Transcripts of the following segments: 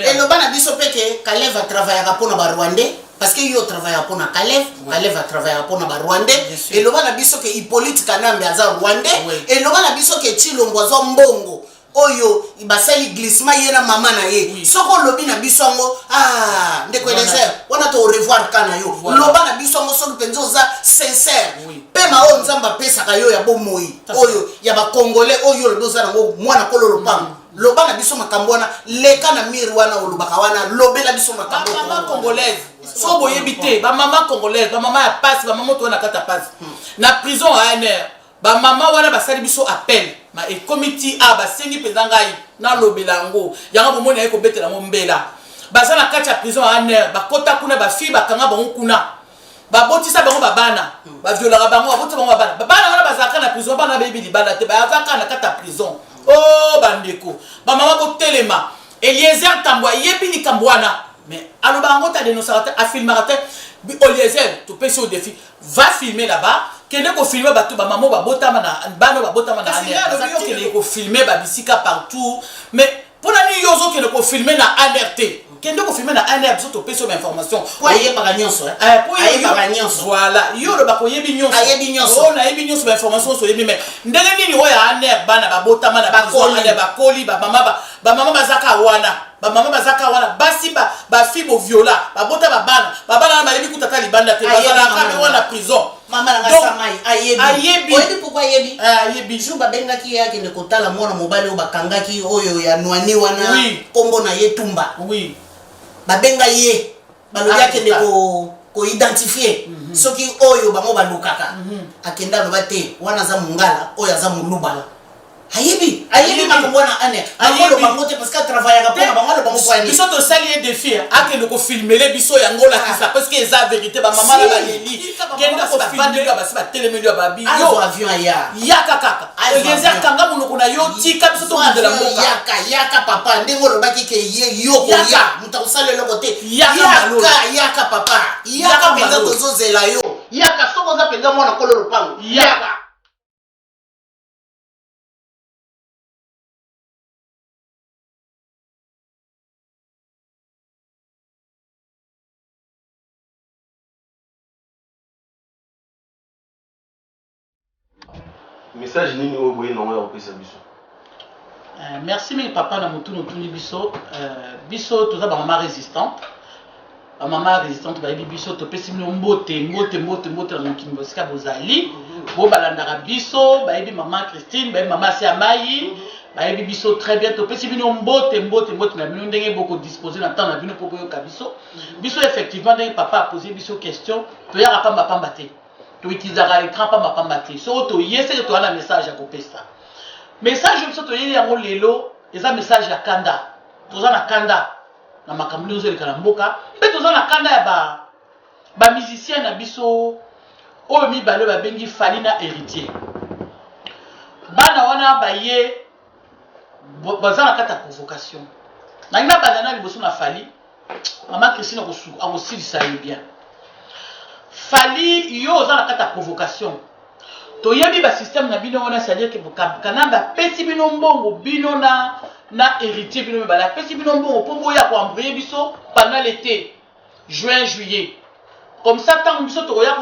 Eloba na biso mpe ke Kalev atravaillaka mpo na barwandais, parce que yo otravaillaka mpo na Kalev, Kalev atravaillaka mpo na barwandais. Eloba na biso ke Hippolyte Kanambe aza rwandais. Eloba na biso ke Tshilombo azwa mbongo oyo basali glissement, ye na mama na ye. Soki olobi na biso yango, ah, ndeko Elezer, wana to revoir ka na yo. Loba na biso yango soki mpenza oza sincère. Pema oyo Nzambe apesaka yo ya bomoi oyo ya bacongolais, oyo olobi oza nango mwana kolo lopango, loba na biso makambo wana. Leka na mire wana olobaka wana, lobela biso makambo. Bamama congolaise, so boyebi te, bamama congolaise, bamama ya pasi, bamama oyo na kati ya pasi na prison ya ANR, bamama wana basali biso appel ma ekomi ti a basengi mpenza ngai nalobela yango. Yango bomoni aye kobetela yango mbela. Baza na kati ya prison ya ANR, bakota kuna, bafille bakanga bango kuna, babotisa bango babana, baviolaka bango, babotisa bango babana. Bana wana bazalaka na prison, bana bayebi libanda te, bazalaka na kati ya prison. O bandeko bamama, botelema. Eliezer Ntambo ayebi likambo wana, mais alobaka yango te, adénonçaka te, afilmaka te. Eliezer, topesi yo défi, va filmer là-bas, kende kofilmer bato, bamama babotama na bana babotama na ANR. Okende kofilmer babisika partout, mais mpona nini yo ozokende kofilmer na ANR te? Kende kofilmer na ANR, biso topesi yo bainformation. Po ayebaka nyonso. Ayebaka nyonso. Voilà, yo olobaka oyebi nyonso. Ayebi nyonso. Oyo nayebi nyonso, bainformation nyonso oyebi, mais ndenge nini oyo ya ANR, bana babotama na ANR, bakoli, bamama bazaka wana, bamama bazaka wana, basi bafille boviola, babota babana, babana wana bayebi kuta ata libanda te, bazalaka wana prison. Mama nanga Samai ayebi. Ayebi. Oyebi pourquoi ayebi? Ayebi. Jour babengaki ye akende kotala mwana mobali oyo bakangaki, oyo ya nwani wana, nkombo na ye Tumba. Babenga ye, balobi akende koidentifier soki oyo bango balukaka. Akende, aloba te wana aza mongala, oyo aza moluba. Ayebi, ayebi makambo wana ane akoloba ngo te, parce que atravaillaka mpona bango. Aloba ngo po Biso tosali ye défi, akende kofilmele biso yango, olakisa, parce que eza vérité. Bamama na baleli, kende kofilmele, basi batelemeli yo, babi yo avion aya. Yaka kaka, Eliezer, kanga monoko na yo, tika biso tobundela mboka. Yaka, yaka papa, ndenge olobaki ke ye yo koya, moto akosala eloko te. Yaka, yaka papa, yaka mpenza, tozozela yo. Yaka soki oza mpenza mwana kolo lopango, yaka. Message nini oyo boye nango ya kopesa biso? Merci mingi papa na motuni otuni biso. Biso toza bamama résistante, bamama résistante bayebi biso. Topesi bino mbote, mbote, mbote, mbote na mokili esika bozali, bo balandaka biso, bayebi mama Christine, bayebi mama Ase ya Mai, bayebi biso très bien. Topesi bino mbote, mbote, mbote na bino, ndenge bokodispose na temps na bino mpo boyoka biso. Biso effectivement, ndenge papa apose biso question, toyaka pambapamba te, toutilisaka écran pambapamba te. Soko toye, seke toya na message ya kopesa. Message oyo biso toyeli yango lelo eza message ya kanda. Toza na kanda na makambo ndenge ezoleka na mboka, mpe toza na kanda ya ba bamusicien na biso oyo mibale babengi Fally na Héritier. Bana wana baye baza na kati ya provocation. Nangi nabanda na liboso na Fally. Mama Christine akosilisa ye bien. Fally, yo oza na kati ya provocation. Toyebi basystème na bino wana, c'est-à-dire que Kanambe apesi bino mbongo, bino na Héritier, bino mibale, apesi bino mbongo mpo boya koembrouiller biso pendant l'été, juin, juillet. Comme ça, ntango biso tokoya,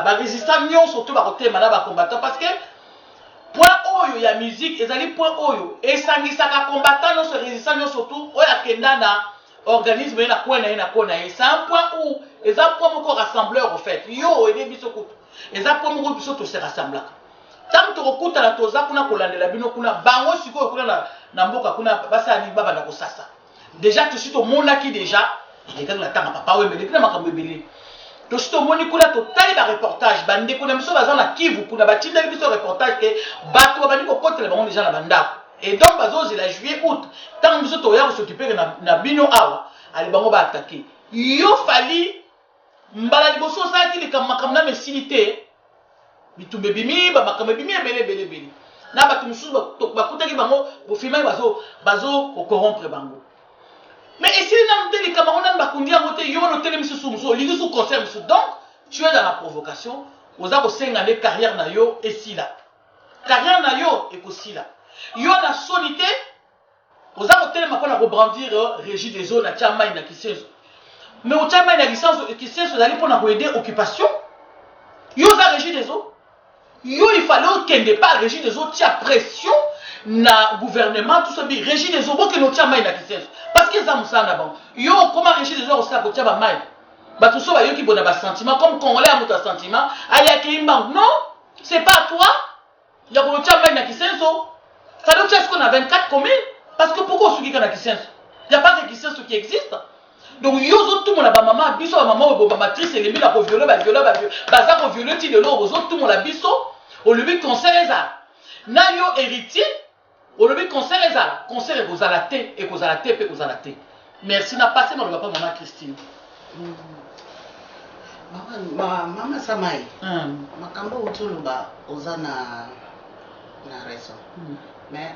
barésistant nyonso to bakotema na bacombattant, parce que point oyo ya musique ezali point oyo esangisaka combattant nyonso, résistant nyonso, tu oyo akenda na organisme ye na coin na ye na coin na ye. C'est un point où eza point moko rassembleur. Au fait, yo oyebi biso kutu, eza point moko biso tose rassemblaka ntango tokokutana. Toza kuna kolandela bino kuna. Bango sikoyo kuna na mboka kuna basala nini? Babanda kosasa déjà. Tosi tomonaki déjà, elekaki na ntanga papa oyo, eleki na makambo ebele. Tosi tomoni kuna, totali bareportage, bandeko na biso baza na Kivu kuna, batindaki biso reportage ke bato babandi kokotela bango déjà na bandako. Et donc bazozela juillet, août, ntango biso toya kos'occuper na bino awa. Ale bango baattaquer yo Fally. Mbala liboso osalaki likambo, makambo nano esili te, bitumba ebimi, bamakambo ebimi ebele ebele ebele na bato mosusu bakutaki bango, bofilmaki bazo kocorrompre bango. Mais esili nanu te, likambo yango nanu bakundi yango te, yo wana otelemi susu mosusu, olingi su concert mosusu. Donc tu es dans la provocation. Oza kosenga nde carrière na yo esila. Carrière na yo ekosila. Yo na soni te. Oza kotelema pona ko brandir regie des eaux na tia mayi na kisenso. Mais otia mayi na kisenso, kisenso ezali pona ko aider occupation. Yo oza regie des eaux? Yo il fallait okende pa regie des eaux tia pression na gouvernement tout ça bi regie des eaux bokende otia mayi na kisenso parce que eza mosala na bango. Yo okoma regie des eaux osala kotia ba mayi. Bato so bayoki bona ba sentiment comme congolais ya moto ya sentiment allez akei mbangu. Non, c'est pas à toi. Ya kotia mai na kisenso fallait otia sikoyo na 24 communes parce que pourquoi osuki kaka na kisenso ya pas que kisenso qui existe donc yo ozotumola bamama biso bamama oyo bamatrice elembi na koviole baviole baviole baza koviole ti lelo ozotumola biso olobi concert ezala na yo héritier olobi concert ezala concert ekozala te ekozala te mpe ekozala te merci na passe maloba mpa mama christine Mama, mama Samai, makambo outi oloba oza na na raison. Mais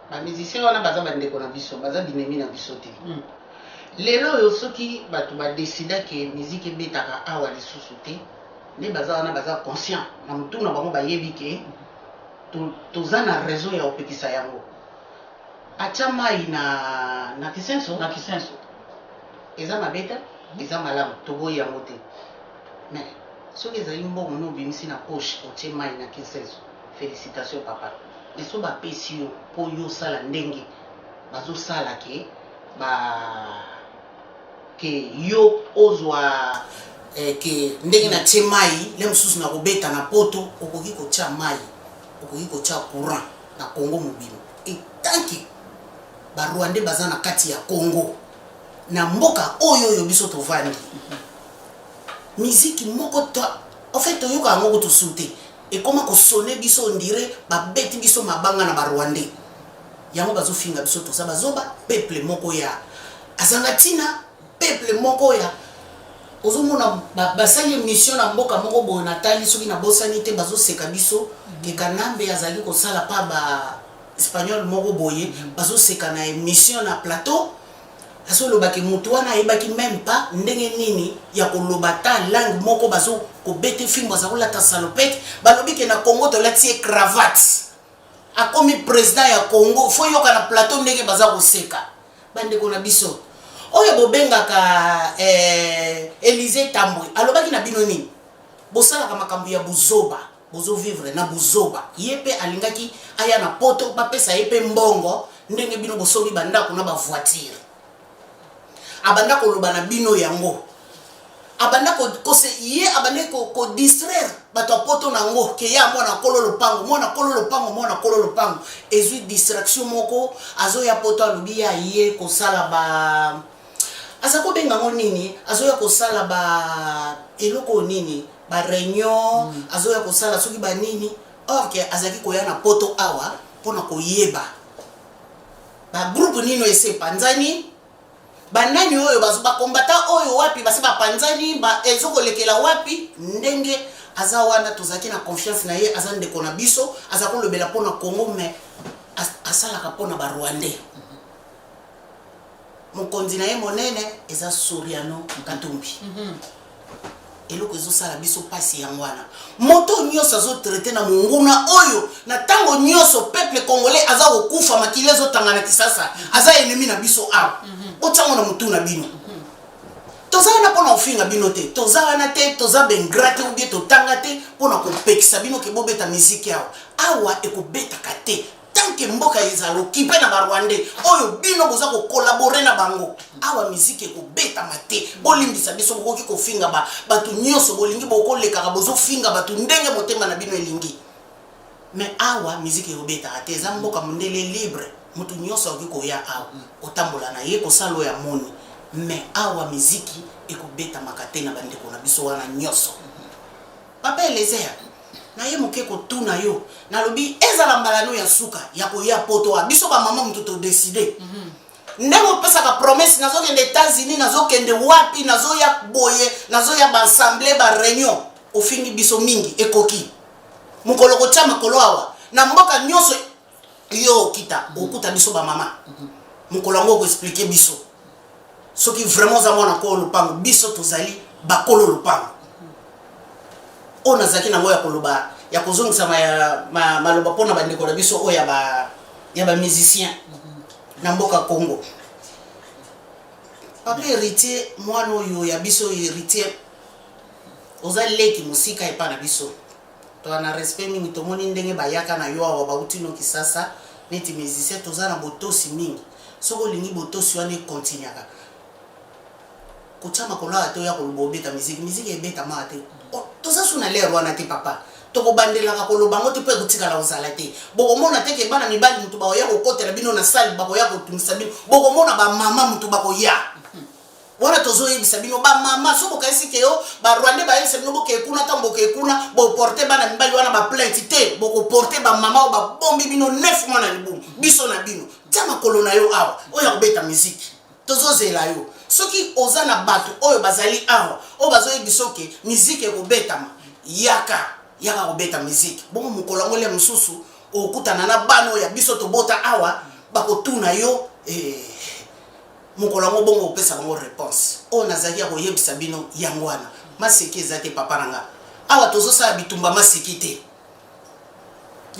ba musiciens wana baza bandeko na biso, baza binemi na biso te. Lelo oyo soki bato ba décida ke musique ebetaka awa lisusu te, nde baza wana baza conscient na mutu na bango bayebi ke toza na raison ya kopekisa yango. Atia mayi na na kisenso? Na kisenso. Eza mabe te, eza malamu, toboyi yango te. Mais soki ezali mbongo no obimisi na poche otie mayi na kisenso, felicitations papa. Mais soki bapesi yo po yo osala ndenge bazosala ke ba ke yo ozwa eh, ke ndenge natie mayi le mosusu nakobeta na poto, okoki kotia mayi, okoki kotia courant na Congo mobimba et tant que ba rwandais baza na kati ya Congo na mboka oyo oyo biso tovandi miziki moko to en fait toyoka yango kutu su te ekoma kosone biso ondire babeti biso mabanga na ba rwandais yango bazofinga biso toza bazoba peuple moko ya azanga ntina peuple moko ya ozomona basali emission na mboka moko boye natali soki nabosani te bazoseka biso ke kanambe azali kosala pa ba espagnol moko boye bazoseka na emission na plateau azoloba ke motu wana ayebaki meme pas ndenge nini ya koloba ta langue moko bazo kobete fimbo aza kolata salopete balobi ke na Congo tolati ye cravate akomi president ya Congo fo yoka na plateau ndenge baza koseka bandeko na biso oyo bobengaka eh, Elise Tambwe alobaki na bino nini bosalaka makambo ya buzoba bozo vivre na buzoba ye pe alingaki aya na poto bapesa ye pe mbongo ndenge bino bosombi ba ndako na ba voiture abanda koloba na bino yango abanda ko, ko se, ye abandaki ko, ko distraire bato ya poto na yango ke ya mwana kolo lopango mwana kolo lopango mwana kolo lopango ezwi distraction moko azoya poto alobi ye aye kosala ba aza kobenga yango nini azoya kosala ba eloko nini ba reunion mm. azoya kosala soki ba nini or ke azalaki koya na poto awa mpona koyeba ba groupe nini oyo esi epanzani banani oyo bakombata oyo wapi basi bapanzani ba, ezokolekela wapi ndenge aza wana tozalaki na confiance na ye aza ndeko na biso aza kolobela mpona congo mais asalaka mpona barwandais mokonzi na ye monene eza soriano katumbi mm -hmm. Eloko ezosala biso pasi yango wana moto nyonso azotraite na monguna oyo na ntango nyonso peuple congolais aza kokufa makili ezotanga na kisasa aza ennemi na biso awa botiango na motu na bino toza wana mpona kofinga bino te toza wana te toza bengra te ubie totanga te mpona kopekisa bino ke bobeta miziki awa awa ekobetaka te Tant que mboka ezala occupe na ba rwandais oyo bino boza ko collaborer na bango awa musique ekobetama te bolimbisa biso bokoki kofinga ba bato nyonso bolingi bokolekaka bozofinga bato ndenge motema na bino elingi mais awa musique ekobetaka te eza mboka mondele libre moto nyonso akoki koya awa kotambola na ye kosala oyo amoni mais awa miziki ekobetamaka te na bandeko na biso wana nyonso Papa Eliezer, naye moke kotuna yo, nalobi ezala mbala no ya suka ya koya poto awa, biso ba maman mutu to decide. Ndenge opesaka promesse nazokende Etats-Unis, nazokende wapi, nazoya boye, nazoya ba assemblée, ba réunion, ofingi biso mingi, ekoki. Mokolo kotia makolo awa na mboka nyonso yo okita, okuta biso ba mama. Mokolo yango oko expliquer biso. Soki vraiment oza mwana kolo lopango, biso tozali bakolo lopango. Oyo nazalaki nango ya koloba ya kozongisa maloba mpo na bandeko na biso oyo ya ba musicien. Na mboka Congo. Papa Heritier, mwana oyo ya biso Heritier, oza leki mosika epa na biso. Toza na respect mingi, tomoni ndenge bayaka na yo awa bauti no Kisasa neti musicien, toza na botosi mingi. Soki olingi botosi wana ekontinuaka, kotia makolo awa te oya koloba obeta miziki, miziki ebetamaka te. Toza su na lere wana te papa. Tokobandelaka koloba yango te mpo ekotikala kozala te. Bokomona te ke bana mibali moto bakoya kokotela bino na salle, bakoya kotungisa bino. Bokomona ba mama moto bakoya. Wana tozoyebisa bino ba mama, soki bokanisi ke yo ba Rwandais bayebisa bino bokeye kuna, ntango bokeye kuna boporte bana mibali wana ba plainte te, bokoporte ba mama oyo babombi bino 9 mois na libumu. Biso na bino, tia makolo na yo awa oyo ya kobeta miziki, tozozela yo. Soki oza na bato oyo bazali awa oyo bazoyebisa oke miziki ekobetama, yaka yaka kobeta miziki. Bongo mokolo yango le mosusu okutana na bana oyo ya biso tobota awa, bakotuna yo mokolo yango, bongo opesa bango réponse oyo nazalaki ya koyebisa bino yango wana. Maseki eza te papa na nga, awa tozosala bitumba maseki te.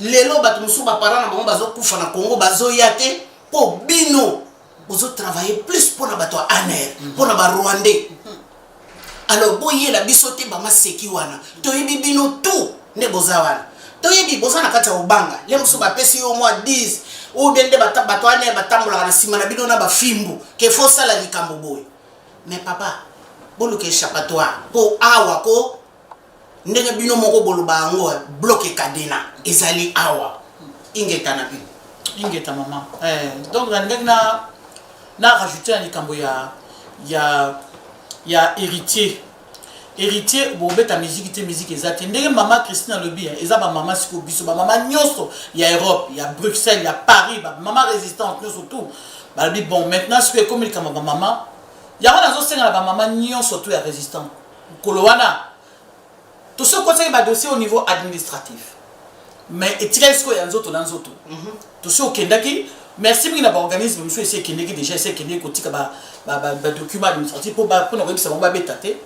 Lelo bato mosusu baparent na bango bazokufa na Congo, bazoya te mpo bino bozotravaille plus mpona bato ya ANR, mpona barwandais. Alors boyela biso te bamaseki wana, toyebi bino tout nde boza wana, toyebi boza na kati ya kobanga. Le mosusu bapesi yo mwa 10 ou bien nde bato wana batambolaka na nsima na bino na bafimbu ke fo osala likambo boye. Mais papa, boluka échappatoire mpo awa ko ndenge bino moko boloba yango, bloc cadenas ezali awa. Ingeta na bino. Ingeta mama. Donc nalingaki na rajouter na likambo ya Héritier. Héritier, bobeta miziki te, miziki eza te. Ndenge mama Christine alobi, eza bamama sikoyo, biso bamama nyonso ya Europe, ya Bruxelles, ya Paris, bamama résistante nyonso tout balobi: bon, maintenant sikoyo ekomi likambo ya bamama. Yango nazosenga na bamama nyonso tout ya résistant, mokolo wana tosi okotisaki badossier au niveau administratif, mais etikali sikoyo ya nzoto na nzoto. Tosi okendaki, merci mingi na baorganisme mosusu esi ekendeki déjà, esi ekendeki kotika badocument administratif mpona koyebisa bango babeta te,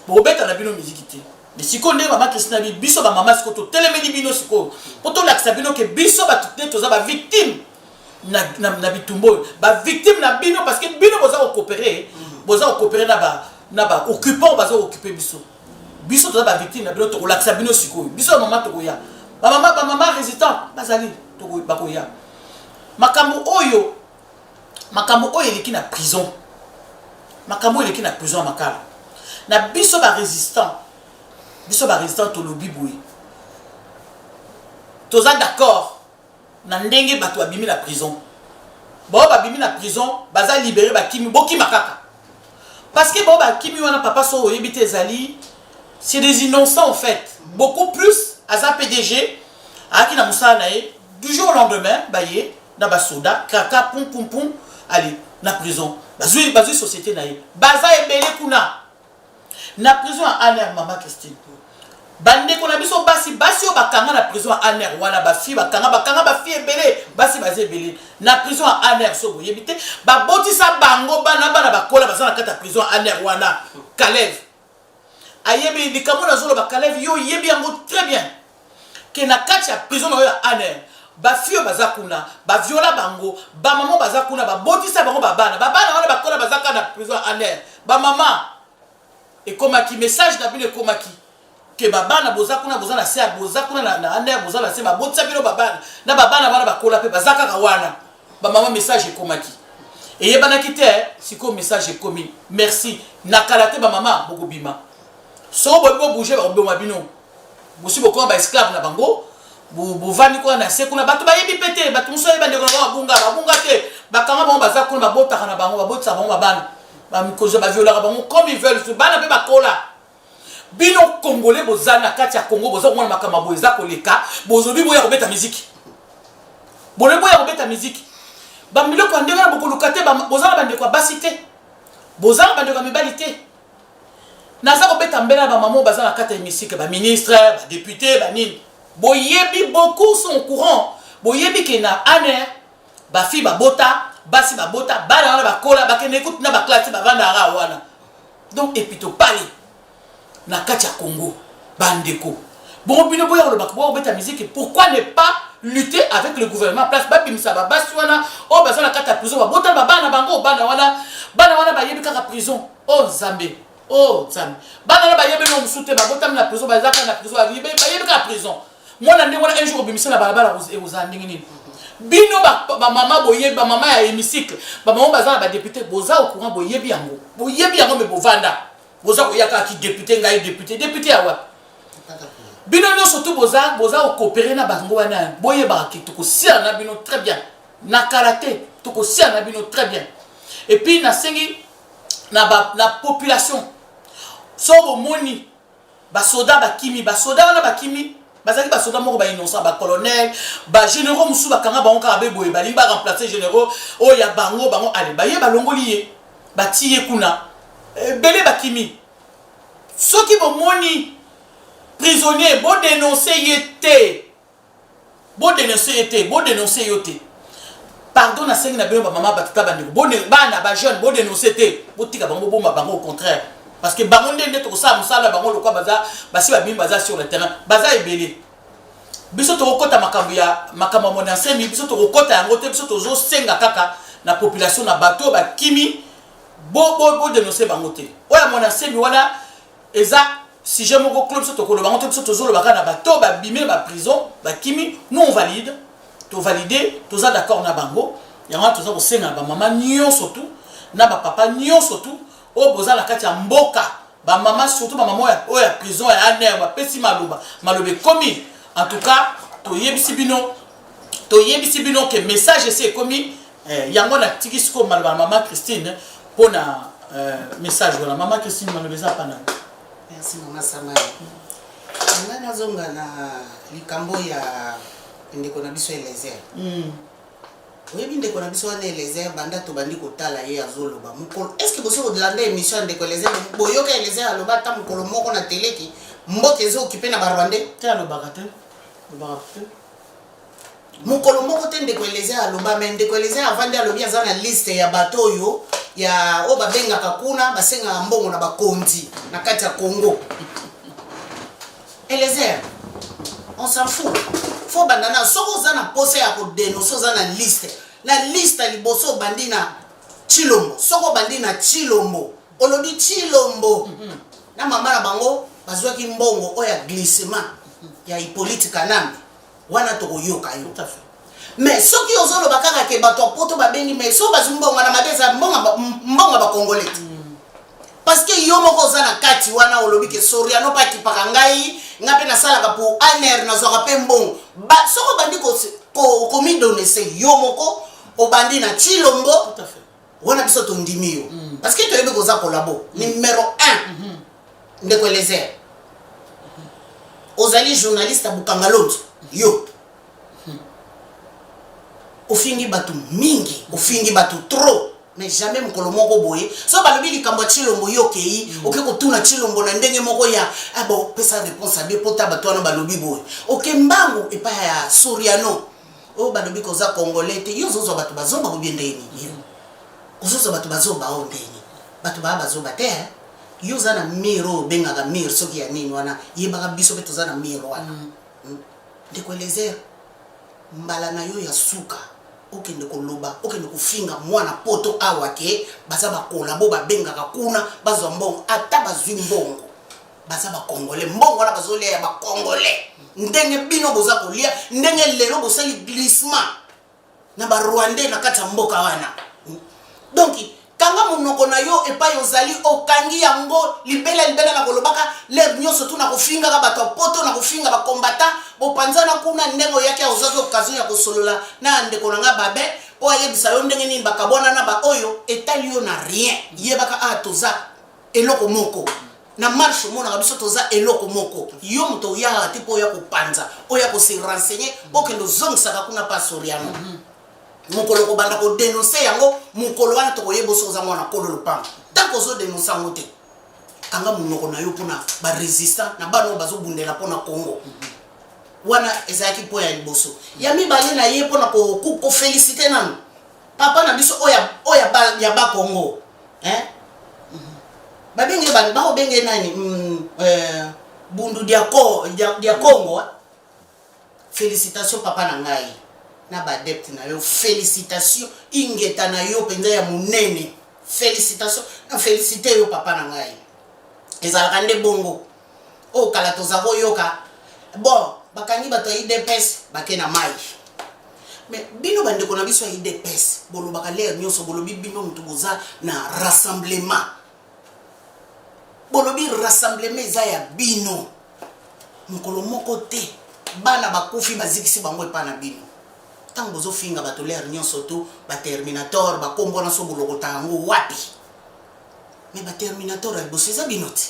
bokobeta na bino miziki te. Mais sikoyo, ndenge mama Christine abi, biso bamama sikoyo totelemeli bino sikoyo mpo tolakisa bino ke biso bato te toza bavictime na bitumba oyo, bavictime na bino, parce que bino boza kocoopérer, boza kocoopérer na baoccupant, baza kooccuper biso. Biso toza bavictime na bino. Tokolakisa bino sikoyo, biso bamama tokoya, bamama résistant bazali, bakoya. Makambo oyo eleki na prison, makambo oyo eleki na prison ya Makala, na biso barésistant, biso barésistant tolobi boye: toza d'accord na ndenge bato babimi na prison. Bao babimi na prison, baza libéré, bakimi, bokima kaka, parce que bao bakimi wana, papa, so oyebi te, ezali c'est des innocents en fait, beaucoup plus. Aza PDG, ayaki na mosala na ye, du jour au lendemain baye na basoda, kaka pum pum pum, allez na prison, bazwi société na ye. Baza ebele kuna na prison ya ANR. Mama Christine, bandeko na biso basi, basi oyo bakanga na prison ya ANR wana, bafille bakanga, bakanga bafille ebele, basi baza ebele na prison ya ANR. So boyebi te, babotisa bango bana, bana bakola, baza na kati ya prison ya ANR wana. Kalev ayebi likambo nazoloba. Kalev, yo oyebi yango très bien ke na kati ya prison na oyo ya ANR, bafille oyo baza kuna, baviola bango, bamama baza kuna, babotisa bango babana, babana wana bakola, baza kaka na prison ya ANR. Bamama, ekomaki message na bino, ekomaki ke babana boza kuna, boza na se, boza kuna na ANR, boza na se, babotisa bino babana, na babana wana bakola mpe baza kaka wana. Bamama, message ekomaki, eyebanaki te, sikoyo message ekomi. Merci. Na kala te bamama bokobima. Soko boyebi bobouge, bakoboma bino. Bosi bokoma baesclave na bango, bovandi kuna na se kuna. Bato bayebi mpe te, bato mosusu bayebi bandeko na bango babunga, babunga te, bakanga bango, baza kuna, babotaka na bango, babotisa bango babana, bamikonzi baviolaka bango comme ils veulent, bana mpe bakola. Bino Congolais boza na kati ya Congo, boza komona makambo boye eza koleka, bozolobi boya kobeta miziki, bolobi boya kobeta miziki, bamiloko ya ndenge wana bokoluka te. Boza na bandeko ya basi te, boza na bandeko ya mibali te. Naza kobeta mbela na bamama oyo baza na kati ya hémicycle, baministre, badéputé, banini, boyebi, beaucoup sont au courant. Boyebi ke na ANR bafille babota, basi babota, bana wana bakola, bakende kutu na baklase, bavandaka wana. Donc epitopale na kati ya Congo, bandeko, bongo bino boya kolobaka boya kobeta musique, pourquoi ne pas? lutter avec le gouvernement en place, babimisa babasi wana oyo baza na kati ya prison, babotana babana bango. Bana wana, bana wana bayebi kaka prison. O Nzambe, o Nzambe, bana wana bayebi no mosusu te. Babotami na prison, baza kaka na prison, bayebi kaka prison. Mwana ndenge wana, un jour obimisa na balabala, ekozala ndenge nini? Bino bamama boyebi, bamama ya hémicycle, bamama baza na badéputé, boza au courant, boyebi yango, boyebi yango. Me bovanda, boza koya kaka ki député, ngai député. Député ya wapi? Bino nyonso tu boza kocoopérer na bango wana. Boyebaka ke tokosila na bino très bien na kala te, tokosila na bino très bien. Et puis nasengi na population, so bomoni basoda bakimi, basoda wana bakimi, bazalaki basoda moko bainnocent, bacolonel, bagénéraux mosusu bakanga bango kaka be boye, balingi baremplace généraux oyo ya bango. Bango ale baye, balongoli ye, batie ye kuna. Ebele bakimi. Soki bomoni prisonnier, bodénonce ye te, bodénonce ye te, bodénonce yo te. Pardon, nasengi na bino, bamama, batata, bandeko, bana, bajeune, bodénonce te, botika bango, bobomba bango, au contraire, parce que bango nde nde tokosala mosala na bango. Lokwa baza basi babimi, baza sur le terrain, baza ebele. Biso tokokɔta makambo ya makambo ya Mwanda Nsemi, biso tokokɔta yango te. Biso tozosenga kaka na population, na bato oyo bakimi, bodénonce bango te. Oyo ya Mwanda Nsemi wana eza sujet moko clos, biso tokoloba yango te. Biso tozoloba kaka na bato oyo babimi na baprison, bakimi. Nous, on valide, tovalide, toza d'accord na bango. Yango wana toza kosenga na bamama nyonso tu, na bapapa nyonso tu oyo boza na kati ya mboka, bamama, surtout bamama oyo ya prison ya ANR, bapesi maloba, maloba ekomi. En tout cas, toyebisi bino, toyebisi bino ke message esi ekomi. Yango natiki sikoyo maloba na mama Christine mpona message wana. Mama Christine, maloba eza pana. Merci, mama Samai. Ngai nazonga na likambo ya ndeko na biso Elezer. Oyebi, ndeko na biso wana Elezer, banda tobandi kotala ye azoloba mokolo, est ce que bosi kolanda émission ya ndeko Elezer? Boyoka Elezer aloba ata mokolo moko na teleki mboka eza occupé na Barwandais? Te, alobaka te, alobaka te. Mokolo moko te ndeko Elezer aloba. Me ndeko Elezer avandi, alobi aza na liste ya bato oyo ya oyo babengaka kuna, basengaka mbongo na bakonzi na kati ya Congo. Elezer, on s'en fout. Fo banda na soki oza na posa ya kodénoncer, oza na liste, na liste ya liboso obandi na Chilombo. Soki obandi na Chilombo, olobi Chilombo na mama na bango bazwaki mbongo oyo ya glissement ya Hippolyte Kanambe wana, tokoyoka yo. Tout à fait. Mais soki ozoloba kaka ke bato ya poto babengi, mais soki bazwi mbongo wana, mabe eza mbongo ya bakongole te, parce que yo moko oza na kati wana. Olobi ke Soriano mpe akipaka ngai, nga mpe nasalaka pour ANR, nazwaka mpe mbongo. Soki obandi komidénoncer yo moko, obandi na Chilombo. Tout à fait. Wana biso tondimi yo, parce que toyebi koza collabo numéro 1. Ndeko Elezer, ozali journaliste ya Bukanga Lonzo. Yo ofingi bato mingi, ofingi bato trop, mais jamais mokolo moko boye so balobi likambo ya Chilombo, yo okei, oke kotuna Chilombo na ndenge moko ya ah bon, pesa réponse abe mpo ta bato wana balobi boye. Oke mbangu epai ya Soriano oyo balobi koza congolais te. Yo ozozwa bato bazoba kobie ndenge nini? Yo ozozwa bato bazoba oyo ndenge nini? Bato baya bazoba te, eh? Yo oza na mire oyo obengaka mire soki ya nini wana, yebaka biso mpe toza na mire wana. Ndeko Elezer, mbala na yo ya suka okende koloba, okende kofinga mwana poto awa ke baza bacollabo, babengaka kuna, bazwa mbongo. Ata bazwi mbongo, baza bakongolais. Mbongo wana bazolia ya bakongolais, ndenge bino boza kolia, ndenge lelo bosali glissement na Barwandais na kati ya mboka wana. Donc kanga monoko na yo epai ozali, okangi yango libela libela na kolobaka lere nyonso tu na kofingaka bato ya poto, na kofinga bakombata bopanzana kuna. Ndenge oyaki, ozwaki occasion ya kosolola na ndeko na nga Babe mpo ayebisa yo ndenge nini bakabwana na baoyo etali yo na rien. Yebaka a toza eloko moko na marche, omonaka biso toza eloko moko. Yo moto oyaka te mpo oya kopanza, oya kose renseigner mpo okende ozongisaka kuna pa Soriano. Mokolo kobanda kodénoncer yango, mokolo wana tokoyeba oso oza mwana kolo lopango. Ntango ozodénoncer yango te, kanga monoko na yo mpona barésistant na bana oyo bazobundela mpona Congo. Wana ezalaki mpo ya liboso. Ya mibale na ye mpona koféliciter nanu papa na biso oyo ya Bakongo, hein? Babenge bakobenge nani, bundu dia Congo, eh? Félicitation papa na ngai na ba adepte na yo, félicitation ingeta na yo mpenza ya monene, félicitation na félicité yo papa na ngai. Ezalaka nde bongo oyo kala toza koyoka bon bakangi bato ya UDPS bake na mai. Mais bino bandeko na biso ya UDPS bolobaka lere nyonso, bolobi bino moto boza na rassemblement, bolobi rassemblement eza ya bino. Mokolo moko te bana bakufi bazikisi bango epa na bino. Ntango bozofinga bato lere nyonso tu baterminator bakombo wana so bolokota yango wapi? Mais baterminator ya liboso eza bino te,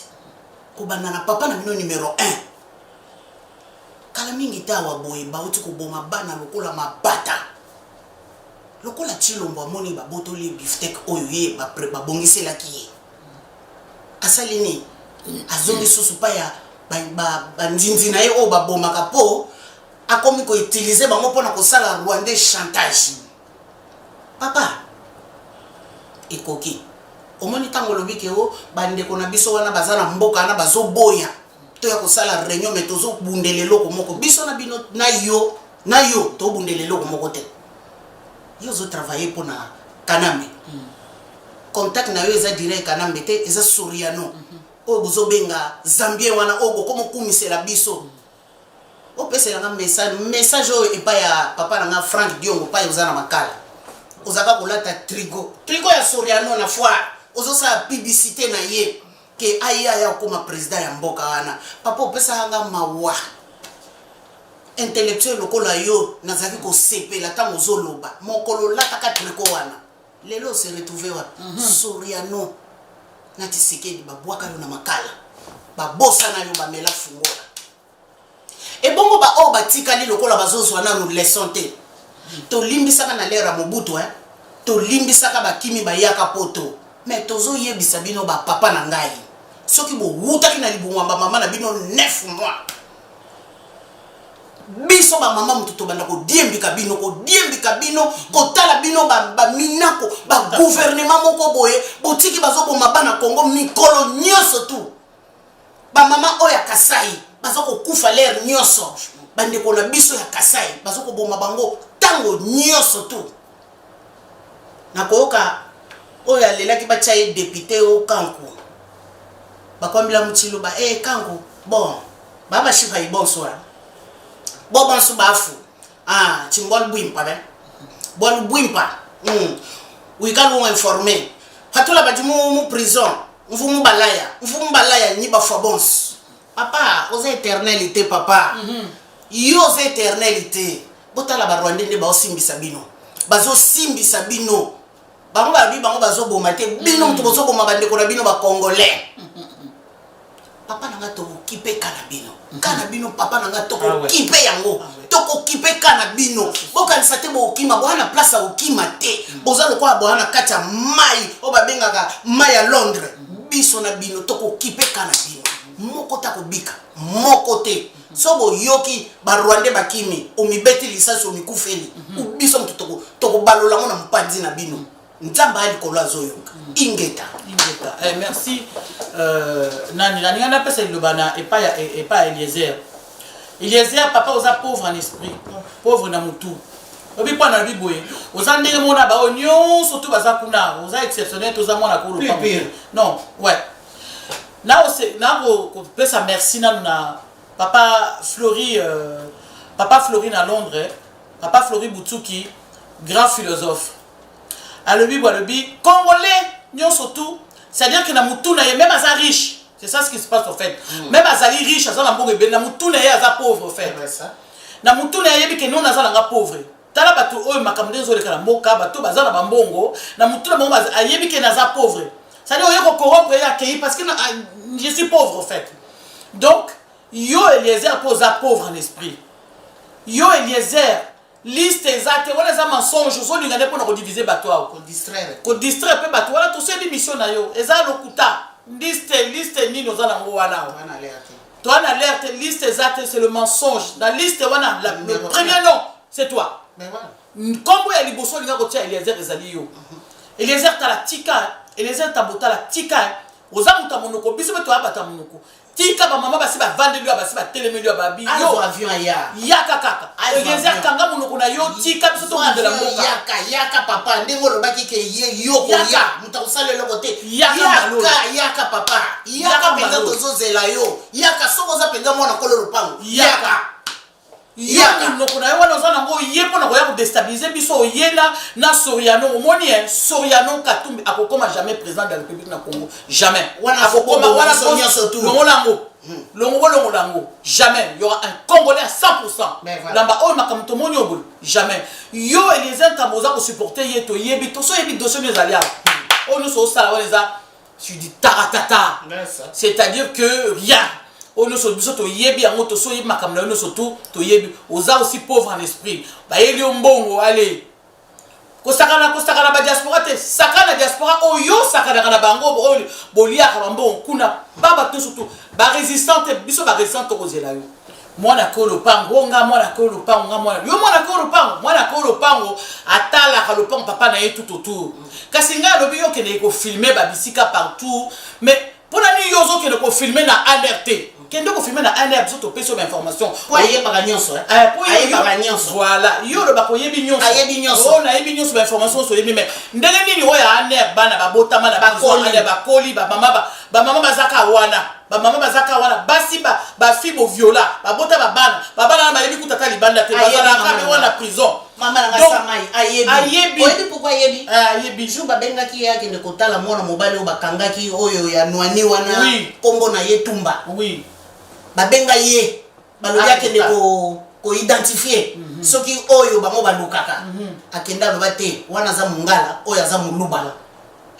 kobanda na papa na bino numero 1. Kala mingi te awa boye bauti koboma bana lokola mabata. Lokola Tshilombo amoni babotoli ye bifteck oyo ye babongiselaki ye, asali nini? Azongi susu pa ya banzinzi na ye oyo babomaka, mpo akomi koutiliser bango mpona kosala rwandais chantage. Papa, ekoki omoni ntango olobi ke o bandeko na biso wana baza na mboka wana bazoboya to ya kosala réunion, mais tozobundela eloko moko biso na bino na yo na yo tobundela eloko moko te. Yo ozotravaille mpona Kanambe, contact na yo eza direct Kanambe te, eza Soriano oyo bozobenga Zambien wana oyo bokomokumisela biso. Opeselanga message oyo epai ya papa na nga Frank Diongo, pai oza na Makala, ozalaka kolata trigo ya Soriano na foire, ozosala publicité na ye ke aya ya okóma président ya mboka wana. Papa, opesaka nga mawa. Intellectuel lokola yo, nazalaki kosepela ntango ozoloba mokolo olataka tricot wana. Lelo ose retrouve wapi? Soriano na Tisekedi babwaka yo na Makala, babosana yo, bamela fungola. Ebongo baoyo batikali lokola bazozwa nanu leçon te. Tolimbisaka na lere ya Mobutu, eh? Tolimbisaka, bakimi bayaka poto. Mais tozoyebisa bino bapapa na ngai, soki bowutaki na libungwa bamama na bino 9 mois, biso bamama moto tobanda kodiembika bino, kodiembika bino, kotala bino baminako bagouvernement moko boye botiki bazoboma bana Kongo mikolo nyonso tu. Bamama oyo ya Kasai baza kokufa lere nyonso, bandeko na biso ya Kasai baza koboma bango ntango nyonso tu. Nakoyoka oyo alelaki batya ye député o Kanku, bakwambila Mutsiluba e Kanku bon babashipa ibonso bo bonso bafu ah chimbol bwimpa be bwalu bwimpa wikali informé hatula badi mu prison mfumu balaya mfumu balaya nyi bafwa bonso. Papa, oza éternel te. Papa, yo oza éternel te. Botala barwandais nde baosimbisa bino, bazosimbisa bino. Bango babi bango bazoboma te, bino moto bozoboma bandeko na bino bacongolais. Papa na nga, tokokipe ka na bino, ka na bino. Papa na nga, tokokipe yango, tokokipe ka na bino. Bokanisa te bokokima, boya na place ya kokima te. Boza lokola boya na kati ya mai oyo babengaka mai ya Londres. Biso na bino tokokipe ka na bino, moko te akobika, moko te. So boyoki barwandais bakimi, omibeti lisasi, omikufeli. Biso moto tokobalola yango na mopanzi na bino. Nzambe aya likolo azoyoka. Ingeta. Ingeta. Merci. Nani nalinga napesa liloba na epai ya Eliezer. Eliezer, papa, oza pauvre en esprit, pauvre na motu. Obi mpo na lobi boye, oza ndenge moko na baoyo nyonso tu baza kuna. Oza exceptionnel, toza mwana kolo. Non, ouais, na kopesa merci nanu na papa Flori, papa Flori na Londres, papa Flori Butsuki, grand philosophe. Alobi bo alobi congolais nyonso tout, c'est-à-dire que na mutu na ye, même aza riche, c'est ça ce qui se passe en fait, même azali riche, aza na mbongo ebele, na mutu na ye aza pauvre en fait. Na mutu na ye ayebi ke non, naza nanga pauvre. Tala bato oyo makambo nde ezoleka na mboka, bato baza na bambongo, na mutu na bango ayebi ke naza pauvre. C'est-à-dire oye kocorrompre ye, akei parce que je suis pauvre en fait. Donc yo Eliezer, mpo oza pauvre en esprit, yo Eliezer, liste eza te wana, eza mensonge. Ozolinga nde mpona kodiviser bato awa, kodistraire mpe bato wana. Tosebi mission na yo eza lokuta. Liste nini oza nango wana? Toa na l'air te, liste eza te, c'est le mensonge. Na liste wana, le premier nom, c'est toi. Nkombo ya liboso olinga kotia, Eliezer, ezali yo. Eliezer, tala, tika. Eliezer Tambo, tala, tika. Oza moto ya monoko, biso mpe toya bato ya monoko. Tika bamama basi bavandeli yo, basi batelemeli yo, babi yo avion aya. Yaka kaka Eliezer, kanga monoko na yo, tika biso tobundela mboka. Yaka, yaka papa, ndenge olobaki ke ye yo koya, moto akosala eloko te. Yaka, yaka papa, yaka mpenza, tozozela yo. Yaka soki oza mpenza mwana kolo lopango, yaka. Yo monoko na yo wana oza nango, ye mpo na koya kodestabilize biso, oye na Soriano. Omoni e Soriano Katumbi akokoma jamais président de la République na Congo, jamais. Akokoma wana. Longola yango, longo, bolongola yango. Jamais il y aura un Congolais à 100%. Lamba oyo makambo tomoni oyo boye, jamais. Yo Eliezer Nkambo, oza kosupporte ye, toyebi, toso oyebi dossier nio ezali awa. Oyo nyonso osala wana eza sur du taratata, c'est-à-dire que rien. Oyo nyonso biso toyebi yango, toso oyebi makambo na yo nyonso tu, toyebi. Oza aussi pauvre en esprit. Bayeli yo mbongo, ale kosakana, kosakana badiaspora te. Sakana diaspora oyo osakanaka na bango, oyo boliaka bambongo kuna, ba bato nyonso tu barésistant te. Biso barésistant tokozela yo. Mwana ko lopango, nga mwana ko lopango, nga mwana yo, mwana ko lopango, mwana ko lopango atalaka lopango papa na ye tout autour. Kasi ngai alobi yo okende kofilme babisika partout, mais mpona nini yo ozokende kofilme na ANR te? Kende kofilme na ANR, biso topesi yo bainformation. Po ayebaka nyonso, ayebaka nyonso. Voilà, yo olobaka oyebi nyonso. Ayebi nyonso. Oyo nayebi nyonso, bainformation nyonso oyebi, mais ndenge nini oyo ya ANR, bana babotama na prison, bakoli, bamama bazaka wana, bamama bazaka wana, basi bafi boviola, babota babana, babana wana bayebi kuta ata libanda te, bazalaka mpe wana prison. Mama nanga Samai ayebi. Ayebi. Oyebi pourquoi ayebi? Ayebi. Jour babengaki ye akende kotala mwana mobali oyo bakangaki, oyo ya nwani wana, nkombo na ye Tumba. Babenga ye, balobi akende koidentifie soki oyo bango balukaka. Akende, aloba te wana aza Mongala, oyo aza Moluba.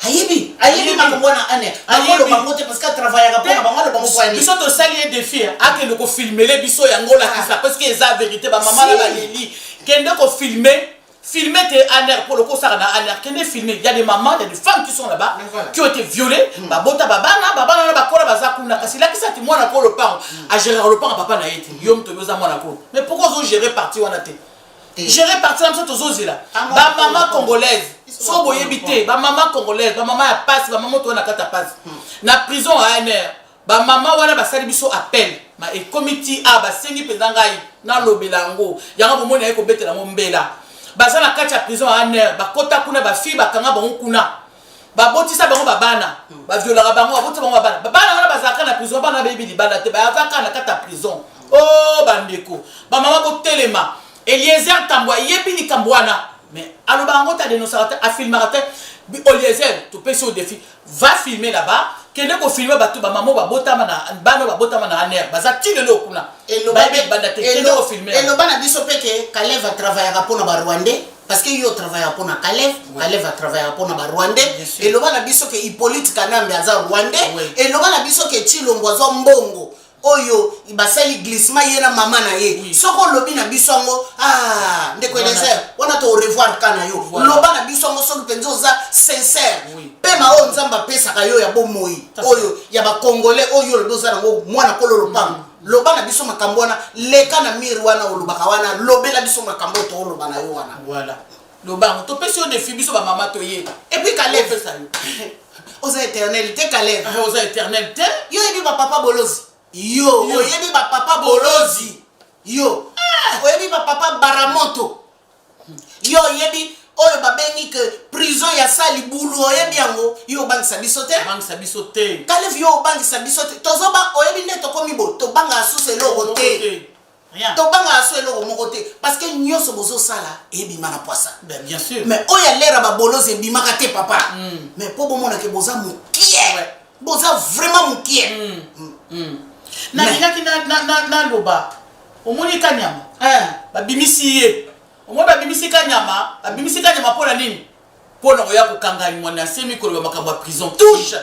Ayebi, ayebi makambo wana ane akoloba bango te, parce que atravaillaka mpona bango. Aloba ngo poani. Biso tosali ye défi, akende kofilmele biso yango, olakisa, parce que eza vérité. Bamama na baleli, kende kofilme, filmer te ANR pour le kosaka na ANR, kende filmer. Il y a des mamans, il y a des femmes qui sont là-bas, voilà, qui ont été violées. Babota babana, babana na bakola, baza kuna. Kasi lakisa ti mwana ko lopango a gérer lopango papa na ye te. Yo moto oza mwana ko, mais pourquoi ozo gérer parti wana te? Gérer parti na biso, tozozela bamama congolaise. So boyebi te, bamama congolaise, bamama ya pasi, bamama oyo na kati ya pasi na prison ya ANR, bamama wana basali biso appel, ma ekomi ti a basengi mpenza ngai nalobela yango. Yango bomoni aye kobetela yango mbela. Baza na kati ya prison ya ANR, bakota kuna, bafille bakanga bango kuna, babotisa bango babana, baviolaka bango, babotisa bango babana. Babana wana bazalaka na prison, bana bayebi libanda te, bazalaka na kati ya prison. O bandeko bamama, botelema. Eliezer Ntambo ayebi likambo wana, mais alobaka yango te, adénonçaka te, afilmaka te. Eliezer, topesi yo défi, va filmer là-bas. Kende kofilme bato, bamama babotama na bana oyo babotama na ANR, baza ti lelo kuna, bayebi libanda te. Kende kofilme. Eloba na biso mpe ke Kalev atravaillaka mpona barwandais, parce que yo otravaillaka mpona Kalev, Kalev atravaillaka mpona barwandais. Eloba na biso ke Hippolyte Kanambe aza rwandais. Eloba na biso ke Tshilombo azwa mbongo oyo basali glissement, ye na mama na ye. Soki olobi na biso yango, ah, ndeko Eliezer, wana to revoir ka na yo. Loba na biso yango soki mpenza oza sincère. Pema oyo Nzambe apesaka yo ya bomoi, oyo ya bacongolais, oyo olobi oza nango mwana kolo lopango, loba na biso makambo wana. Leka na mire wana olobaka wana, lobela biso makambo oyo tooloba na yo wana. Voilà, loba yango. Topesi yo défi, biso bamama toye. Et puis Kalev, opesa yo. Oza éternel te, Kalev. Oza éternel te. Yo oyebi bapapa Bolozi, yo oyebi bapapa Bolozi, yo oyebi bapapa Baramoto, yo oyebi oyo babengi ke prison ya sa libulu, oyebi yango. Yo obangisa biso te. Obangisa biso te. Kalev, yo obangisa biso te. Tozoba, oyebi nde tokomi bo tobangaka susu eloko te, tobangaka so eloko moko te, parce que nyonso bozosala ebima na poisa. Ben, bien sûr. Mais oyo alera babolozi ebimaka te, papa. Mais mpo bomonake boza mokie, boza vraiment mokie. Nalingaki naloba, omoni Kanyama babimisi ye, omoni babimisi Kanyama, babimisi Kanyama mpo na nini? Mpo na koya kokanga Mwana Nsemi, koloba makambo ya prison touche.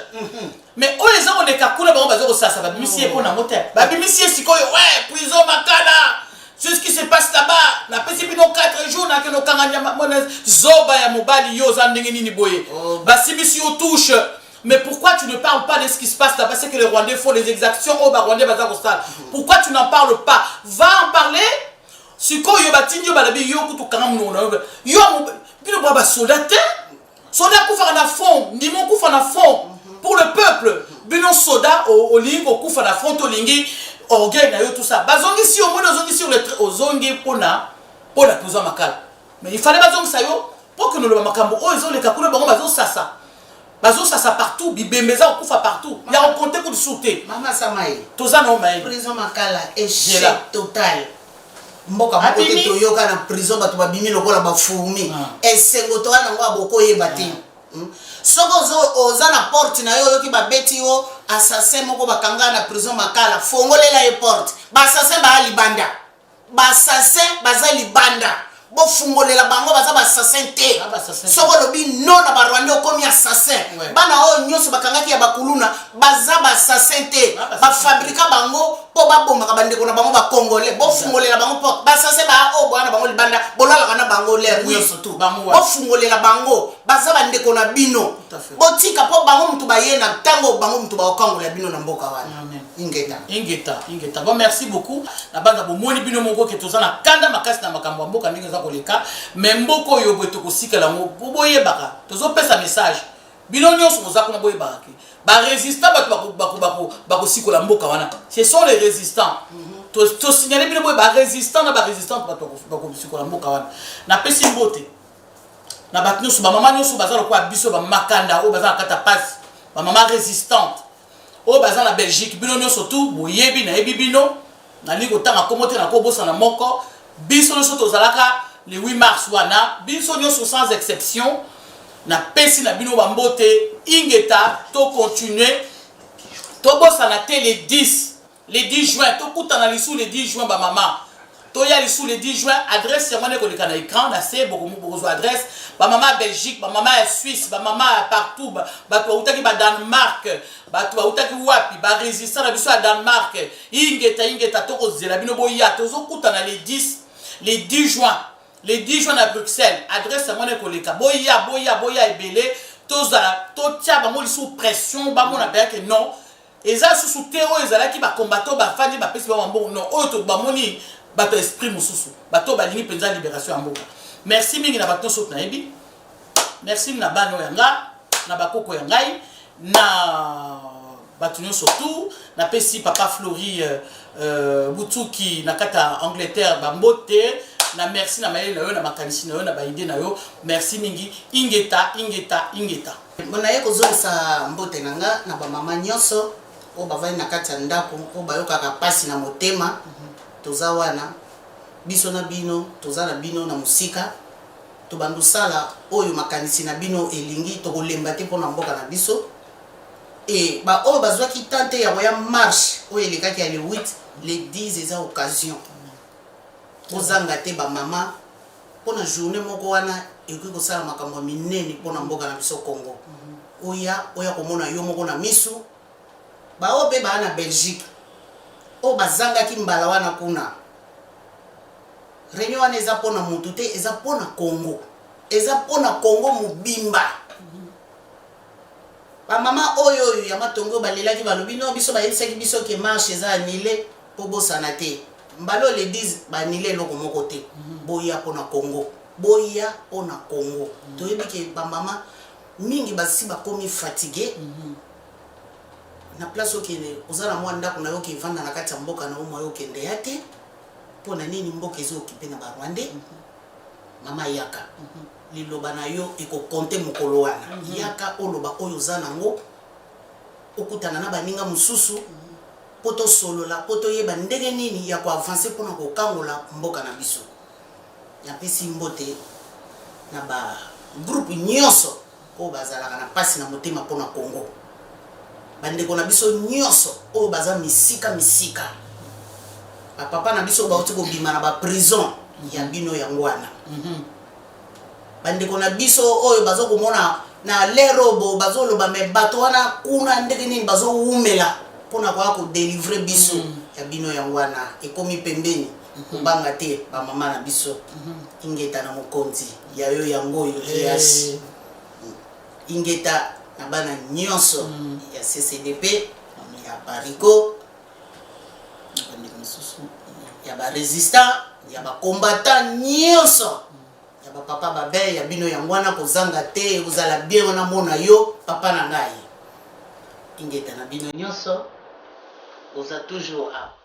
Mais oyo eza koleka kuna, bango baza kosasa, babimisi ye mpo nango te. Babimisi ye sikoyo, ouais, prison Makala, c'est ce qui se passe là-bas. Napesi bino 4 jours, nakende okanga nyama. Mwana zoba ya mobali, yo oza ndenge nini boye? Basimbisi yo touche, mais pourquoi tu ne parles pas de ce qui se passe là-bas, c'est que les Rwandais font les exactions oyo Barwandais baza kosala? Pourquoi tu n'en parles pas? Va en parler. Sikoyo batindi yo, balobi yo kutu kanga monoko na yo. Yo, bino bwa basoda te, soda akufaka na front, ndima okufa na front pour le peuple. soda, olingi kokufa na front, olingi orgueil na yo, tout ça. Bazongisi yo, omoni, ozongi sur le ozongi mpona prison Makala. Mais il fallait bazongisa yo mpo ke noloba makambo oyo ezoleka kuna. Bango bazosasa, bazosasa partout, bibembe eza kokufa partout, ya kokonte kutu su te. Mama Samai. Toza na mayele. Prison Makala, échec total. Mboka moko te toyoka na prison bato babimi lokola bafourmi. Esengo toya nango ya bokoyeba te. Soki oza na porte na yo, oyoki babeti yo, assassin moko bakanga na prison Makala, fongolela ye porte. Baassassin baya libanda, baassassin baza libanda, bofungolela bango, baza baassassin te. Soki olobi non na barwandais, okomi assassin. Bana oyo nyonso bakangaki ya bakuluna baza baassassin te, bafabrika bango mpo babomaka bandeko na bango bacongolais. Bofungolela bango porte. Baassassin baa oyo boya na bango libanda, bolalaka na bango l'heure nyonso tu. Bofungolela bango, baza bandeko na bino. Botika mpo bango mutu baye na ntango, bango mutu bakokangola bino na mboka wana. Ingeta. Ingeta, ingeta. Bon, merci beaucoup na bana. Bomoni bino moko ke toza na kanda makasi na makambo ya mboka ndenge eza koleka. Mais mboka oyo boye tokosikela yango. Boyebaka, tozopesa message, bino nyonso boza kuna, boyebaka ke barésistant, bato bakosikola mboka wana, ce sont les résistants. Tosignale bino boye, barésistant na barésistante, bato bakosikola mboka wana. Napesi mbote na bato nyonso, bamama nyonso baza lokola biso, bamakanda oyo baza na kati ya pasi, bamama résistante oyo baza na Belgique. Bino nyonso tu boyebi, nayebi bino, nalingi kotanga nkombo te, nakobosana moko. Biso nyonso tozalaka le 8 mars wana, biso nyonso sans exception, napesi na bino bambote. Ingeta, tocontinue, tobosana te le 10, le 10 juin tokutana lisu. Le 10 juin, bamama, toya lisu le 10 juin. Adresse yango nde koleka na écran na se, bokozwa adresse. Bamama ya Belgique, bamama ya Suisse, bamama ya partout, bato bautaki baDanemark, bato bautaki wapi, barésistant na biso ya Danemark, ingeta, ingeta. Tokozela bino, boya, tozokutana le 10, le 10 juin, le 10 juin na Bruxelles. Adresse yango nde koleka. Boya, boya, boya ebele, tozala, totia bango lisusu pression, bamona mpenza ke non, eza susu te oyo ezalaki bacombattants bafandi, bapesi bango mbongo. Non, oyo bamoni bato ya esprit mosusu, bato balingi mpenza libération ya mboka. Merci mingi na bato nyonso nayebi. Merci na bana oyo ya nga, na bakoko ya ngai, na bato nyonso tu. Napesi papa Flori Butuki na kati ya Angleterre bambote na merci na mayele na yo, na makanisi na yo, na baidées na yo. Merci mingi. Ingeta, ingeta, ingeta. Naye kozongisa mbote na nga na bamama nyonso oyo bavandi na kati ya ndako, oyo bayokaka mpasi na motema. Toza wana, biso na bino, toza na bino na mosika. Tobanda osala oyo makanisi na bino elingi, tokolemba te mpona mboka na biso. E baoyo bazwaki temps te ya koya marche oyo elekaki ya le 8, le 10 eza occasion. Bozanga te, bamama, mpona journée moko wana ekoki kosala makambo ya minene mpona mboka na biso Congo. Oya, oya komona yo moko na misu. Baoyo mpe baa na Belgique, oyo bazangaki mbala wana kuna, réunion wana eza mpona motu te, eza mpona Congo, eza mpona Congo mobimba. Bamama oyo oyo ya matongo oyo balelaki, balobi no, biso bayebisaki biso ke marche eza annulé mpo bosana te mbala oyo le 10 baannulé eloko moko te. Boya mpona Congo, boya mpona Congo. Toyebi ke bamama mingi basi bakomi fatigué. Na place okende, oza na mwa ndako na yo, oke evanda na kati ya mboka na yo, mwa yo okende ya te. Mpo na nini mboka eza occupé na barwandais? Mama, yaka, liloba na yo ekokonte mokolo wana. Yaka oloba oyo oza nango, okutana na baninga mosusu mpo tosolola, mpo toyeba ndenge nini ya koavancer mpona kokangola mboka na biso. Napesi mbote na bagroupe nyonso oyo bazalaka na mpasi na motema mpona Congo, bandeko na biso nyonso oyo baza misika misika, bapapa na biso oyo bauti kobima na baprison ya bino yango wana, bandeko na biso oyo baza komona na lerobo, bazoloba me bato wana kuna ndenge nini bazowumela mpona koya kodélivrer biso. Ya bino yango wana ekomi pembeni, kobanga te, bamama na biso. Ingeta na mokonzi ya yo yango oyo kiasi. Ingeta na bana nyonso ya CCDP, ya Parico, bandeko mosusu, ya barésistant, ya bacombattant nyonso, ya bapapa babe ya bino yango wana. Kozanga te, kozala bien wana. Mona yo, papa na ngai. Ingeta na bino nyonso, boza toujours awa.